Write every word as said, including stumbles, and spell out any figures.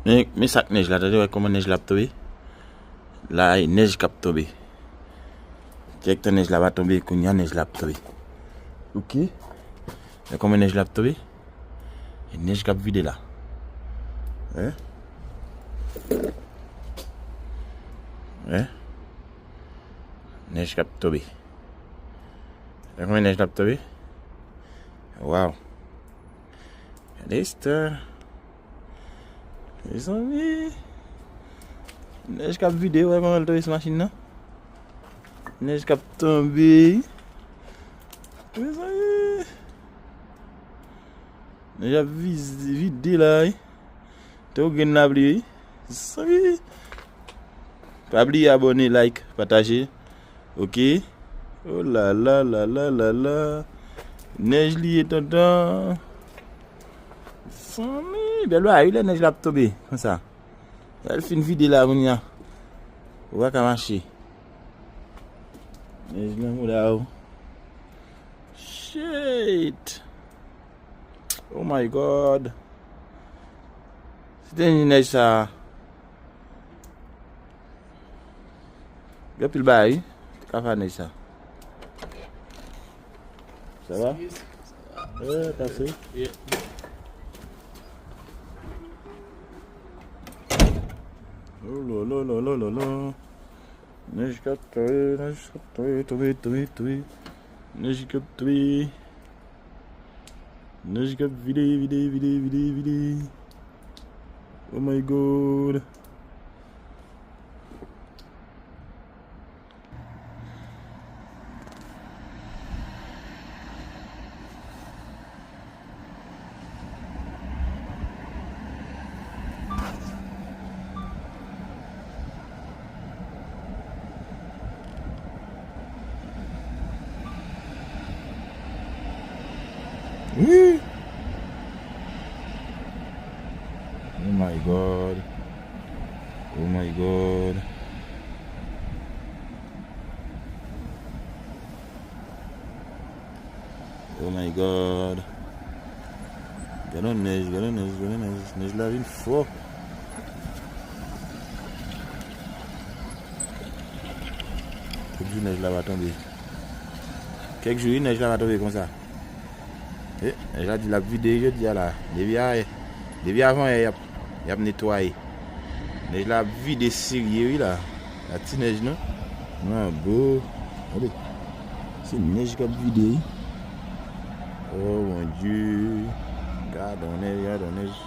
Men, men sa k nèj la, tande, wè kòman nèj la ap tonbe. La, e nèj k ap tonbe. Direktè nèj la pa tonbe, kounye a nèj la ap tonbe. Ok. Wè kòman nèj la ap tonbe. E nèj k ap vide la. Wè. Wè. Nèj k ap tonbe. Wè kòman nèj la ap tonbe. Waw. Gade istwa. Mezanmi. Nèj k ap vide, wè kòman l tonbe sou machin nan. Nèj k ap tonbe. Mezanmi. Nèj ap viz-, vide la, wi. Te ou grenn lapli, wi. Mezanmi. Pa bliye abòne, like, pataje. Ok. Oh la la la la la la. Nèj li ye, tonton. Zanmi, bèl bagay, wi, lè nèj la ap tonbe, konsa. Lè l fin vide la, kounye a. Ou pa ka mache. Nèj nan mouda w. Shit. Oh my God. Si te ni nèj sa. Gen pil bagay, wi. Te ka fè nèj sa. Ça va? Yes. Ça va. Ouais, passé. Yeah. Oh là là là là là là. Nèj k ap tonbe, nèj k ap tonbe, tonbe, tonbe, tonbe. Nèj k ap tonbe. Nèj k ap vide, vide, vide, vide, vide. Oh my God. Wi. Oh my God. Oh my God. Oh my God. Gade yon nèj, gade yon nèj, gade yon nèj. Nèj la vin fò. Kèk jou nèj la pa tonbe. Kèk jou, wi, nèj la pa tonbe konsa. E, nèj la di l ap vide jodi a la. Depi ayè, depi avan yè, y ap, y ap netwaye. Nèj la ap vide serye, wi, la. A ti nèj, non? Manbo. Gade. Se nèj k ap vide, wi. Oh, mon Dieu. Gade yon nèj, gade yon nèj.